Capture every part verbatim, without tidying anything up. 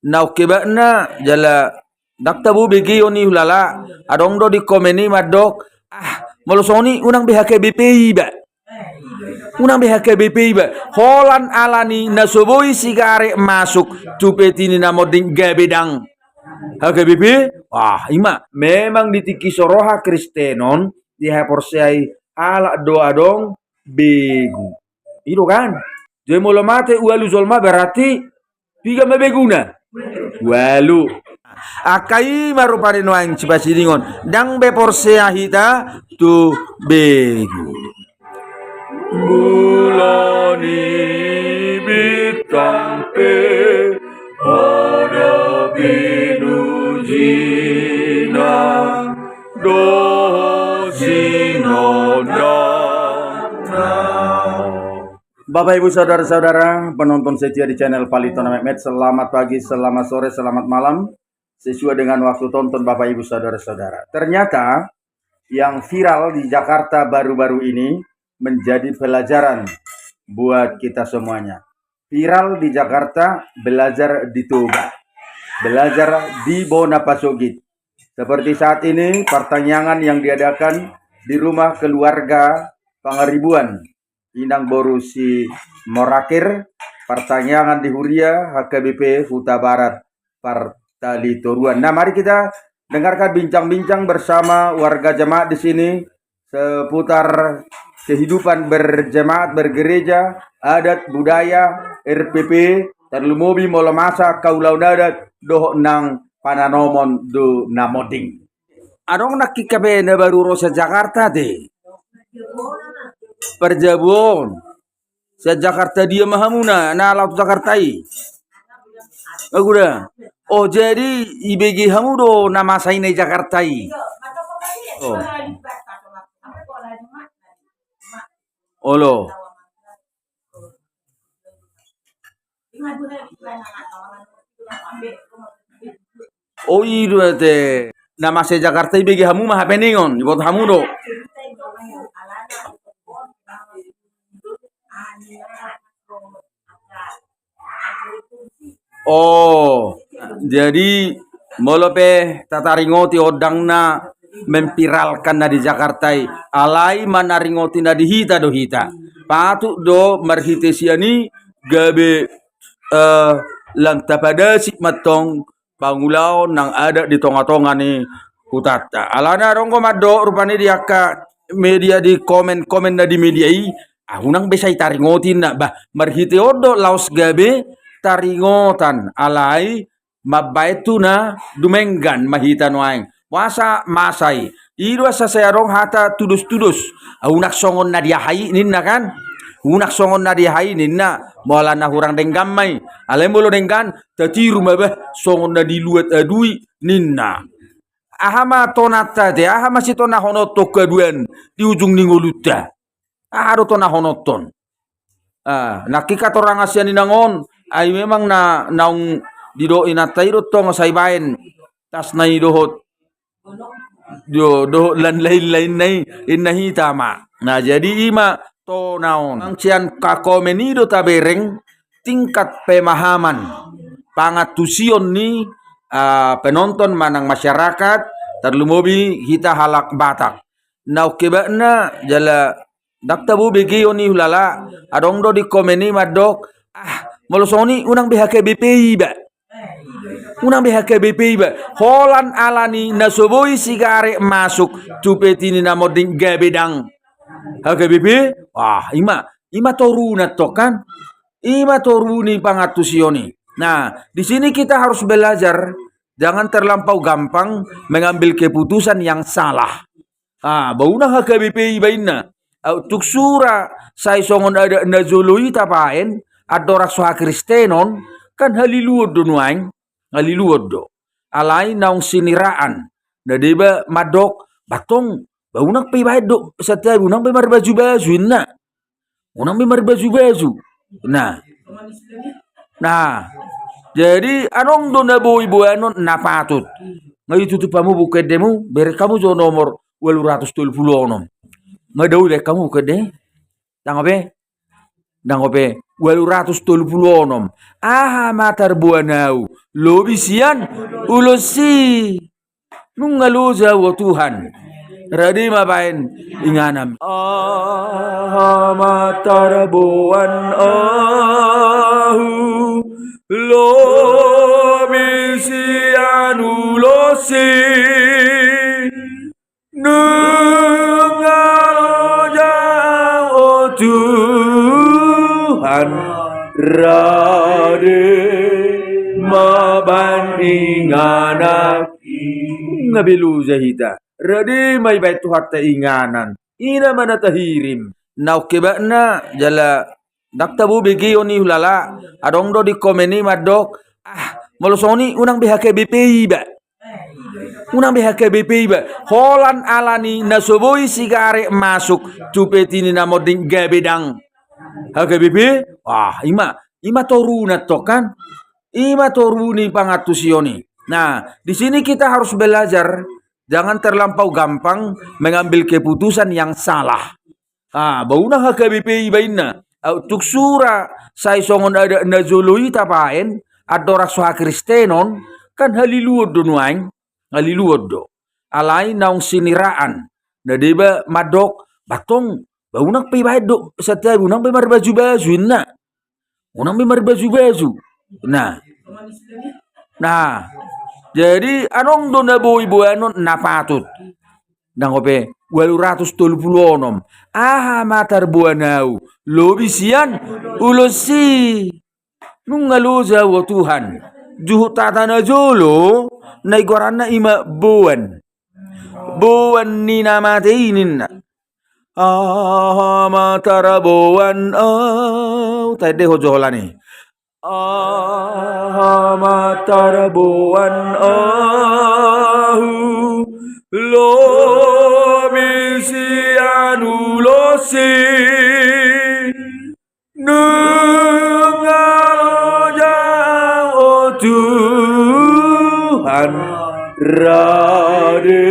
naung hebatna jala ndang tabo begeon i hulala adong do di komen i mandok, ah, molo songon i unang be H K B P I iba. Unang be H K B P I iba. Holan alani na so boi sigaret masuk tu peti ni na monding gabe ndang H K B P I. Ah, ima memang di tingki so ro hakristenon, dihaporseai halak do adong begu. I do kan? Jadi molo mate ualu jolma berarti piga ma beguna? Ualu. Angka i ma rupani nuaeng sipasidingon. Ndang be porsea hita tu begu. Bulan ni bintang pe ada pinujina dohot sinondangna. Bapak, Ibu, saudara-saudara, penonton setia di channel Palito na Metmet, selamat pagi, selamat sore, selamat malam. Sesuai dengan waktu tonton, Bapak, Ibu, saudara-saudara. Ternyata yang viral di Jakarta baru-baru ini menjadi pelajaran buat kita semuanya. Viral di Jakarta, belajar di Toba, belajar di bona pasogit. Seperti saat ini, partangiangan yang diadakan di rumah keluarga Pangaribuan, inang boru si Morakir, partangiangan di Huria H K B P Hutabarat Partali Toruan. Nah, mari kita dengarkan bincang-bincang bersama warga jemaat di sini seputar kehidupan berjemaat, bergereja, adat, budaya, R P P, tarlumobi molo masa angka ulaon adat dohot nang pananomon do na monding. Adong nangkin hape na baru ro sian Jakarta te. Parjabu on. Sian Jakarta dia ma hamuna na laho tu Jakarta i? Aguda. Oh, jadi ibege hamu do na masa i na i Jakarta i? Oh. Olo. Oh, i do ate. Na masa i Jakarta i bege hamu ma happening on, diboto hamu do. Oh, jadi molo pe tataringoti ondang na memviralkan na di Jakarta i, alai manaringoti na di hita do hita. Patut do marhite sian i gabe, eh, lang tapadasik mantong pangulaon nang adat di tonga-tonga ni hutanta. Alana adong do mandok rupani di angka media, di komen-komen na di media i, ah, unang be sai taringoti ninna. Bah, marhite on do laos gabe taringotan, alai mambaen tu na dumenggan ma hita nuaeng. Boasa masa i? I do asa sai adong hata tudos-tudos. Ah, unang songon na di aha i ninna kan? Unang songon na di aha i ninna. Molo na hurang denggan ma i. Alai molo denggan, tatiru ma bah songon na di luat adui ninna. Aha ma tonanta te, aha ma sitonahononhon haduan di ujung ni ngolunta? Aha do tonahononhon? Ah, nangkin hatorangan sian inang on, ai memang na naung didok inanta i do tong sai baen tasna i dohot, do, dohot lan lain-lainna i, inna hita ma. Nah, jadi i ma tona on. Nang sian angka komen i do tabereng tingkat pemahaman, pangantusion ni, ah, penonton manang masyarakat, tarlumobi hita halak Batak. Na oke ba na jala ndang tabo begeon i hulala, adong do di komen i mandok, ah, molo songon i unang be H K B P I iba. Unang be H K B P I iba. Holan alani na so boi sigaret masuk tu peti ni na monding gabe ndang H K B P I. Ah, i ma, i ma toruna tong kan. I ma toru ni pangantusion i. Nah, di sini kita harus belajar, jangan terlampau gampang mengambil keputusan yang salah. Ah, ba unang H K B P I iba inna. Au, tung sura sai songon adat na jolo i tabaen, andorang so hakristenon, kan haliluon do nuaeng, haliluon do. Alai naung siniraan, na deba mandok, ba tong, ba unang pe ibaen do, santabi unang be marbaju-baju inna. Unang be marbaju-baju. Nah. Nah. Jadi, adong do na boi boanon na patut. Nga itutup hamu buku endemu, bereng hamu jo nomor ualu ratus tolu pulu onom. Nga dao ibaen hamu buku ende? Ndang ope? Ndang ope. ualu ratus tolu pulu onom. Aha ma tarboan ahu lobi sian ulos i? Nunga loja ahu, o Tuhan. Rade ma baen inganan. Aha ma tarboan ahu lobi sian ulos i? Nunga loja ahu, o Tuhan, rade ma baen inganan. Nunga be loja hita. Rade ma ibaen Tuhanta inganan. Ina ma na tahirim. Na ongkebatna jala ndang tabo be geon i, hulala adong do di komen i mandok, ah, molo songon i unang be H K B P iba. Unang be H K B P iba. Holan alani na so boi sigaret masuk tu peti ni na monding gabe ndang H K B P. Ah, ima, ima toruna tong kan. Ima toru ni pangantusion i. Nah, di sini kita harus belajar, jangan terlampau gampang mengambil keputusan yang salah. Ah, ba unang H K B P iba inna. Au, tuk sura sai songon adat na jolo i tabaen, andorang so hakristenon, kan haliluon do nuaeng, haliluon do. Alai naung siniraan, na deba mandok, ba tong, ba unang pe ibaen do, santabi unang pe marbaju-baju inna. Unang be marbaju-baju. Nah. Nah. Jadi adong do na boi boanon na patut. Nang ope ualu ratus tolu pulu onom. Aha ma tarboan ahu lobi sian ulos i? Nunga loja ahu, o Tuhan. Juhut hata na jolo, na igoranna ima boan. Boan ni na mate i ninna. Aha ma tarboan ahu, taende ho jo holan i. Aha ma tarboan ahu lobi sian ulos i? Nunga loja ahu, o Tuhan, rade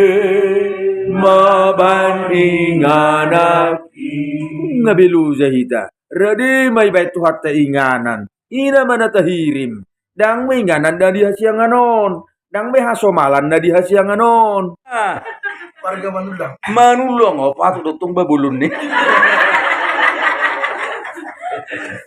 ma baen inganan. Nunga be loja hita. Rade ma ibaen Tuhanta inganan. Ina ma na tahirim. Ndang be inganan na di hasiangan on. Ndang be hasomalan na di hasiangan on. Ah. Marga Manullang. Manullang, o, patut do tong ba bolon ni.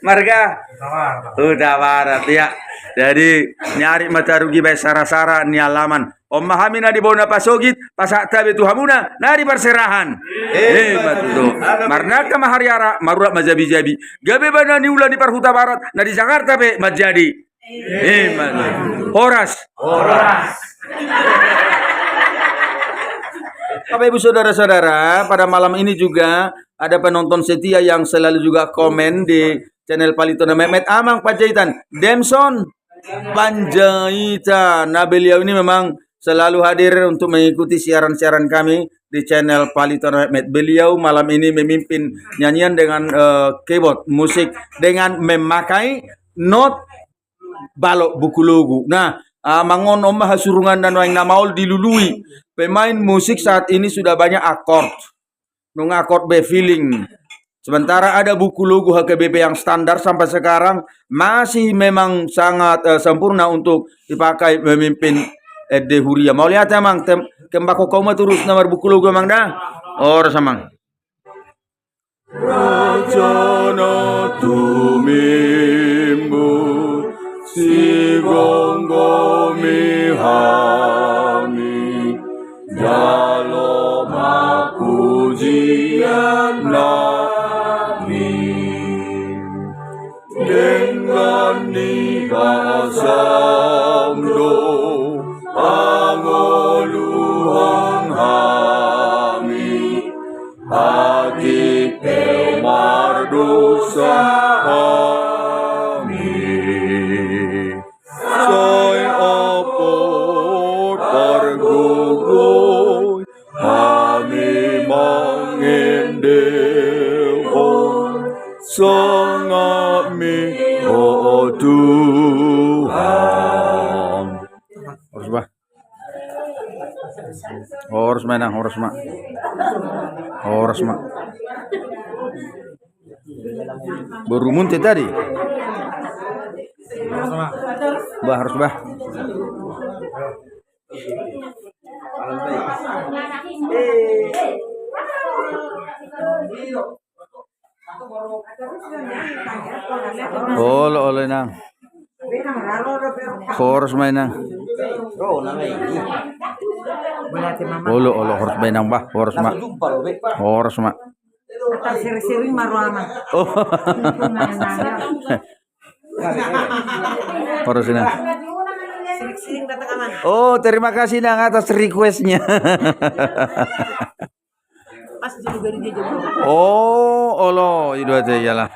Marga? Hutabarat. Hutabarat, ya. Jadi, ni ari ma tarugi baen sara-sara ni alaman. On ma hami na di bona pasogit, pasahat tabe tu hamuna, na di parserahan. Emma tutu. Marnangka ma hariara, marurat ma jabi-jabi. Gabe ba na niula ni parhutabarat, na di Jakarta pe manjadi. Emma tutu. Horas. Horas. Bapak Ibu saudara-saudara, pada malam ini juga ada penonton setia yang selalu juga komen di channel Palito na Metmet, Amang Panjaitan. Demson Panjaitan. Nah, beliau ini memang selalu hadir untuk mengikuti siaran-siaran kami di channel Palito na Metmet. Beliau malam ini memimpin nyanyian dengan, eh, keyboard, musik dengan memakai not balok buku logu. Nah, ah, mangon on ma hasurungan na nuaeng na maol dilului. Pemain musik saat ini sudah banyak akord. Nunga akord be, feeling. Sementara ada buku logu H K B P yang standar sampai sekarang masih memang sangat, eh, sempurna untuk dipakai memimpin ende huria. Mauliate, Amang, tem-, kembako kau ma turus na marbuku logu, Amang, da. Horas, Amang. Raja na tumimbur, sigomgomi hami, jalo ma pujian nami. Denggan ni basam do pangoluhon hami, hatipe mardosa hami. Sai apot pargogoi hami mangendehon sangapmi, o Tuhan. Horas, bah. Horas ma, Inang, horas ma. Horas ma. Rumunte tadi. Bah, harus bah. Olo, olo, inang. Horas ma, inang. Olo, olo, horas ma, inang, bah, horas ma. Horas ma. Sering-sering ma roha ma. Oh. Horas, inang. Sering-sering datang, Amang. Oh, terima kasih, inang, atas requestnya. Pas juga di dia juga. Oh, olo, i do ate, iyalah.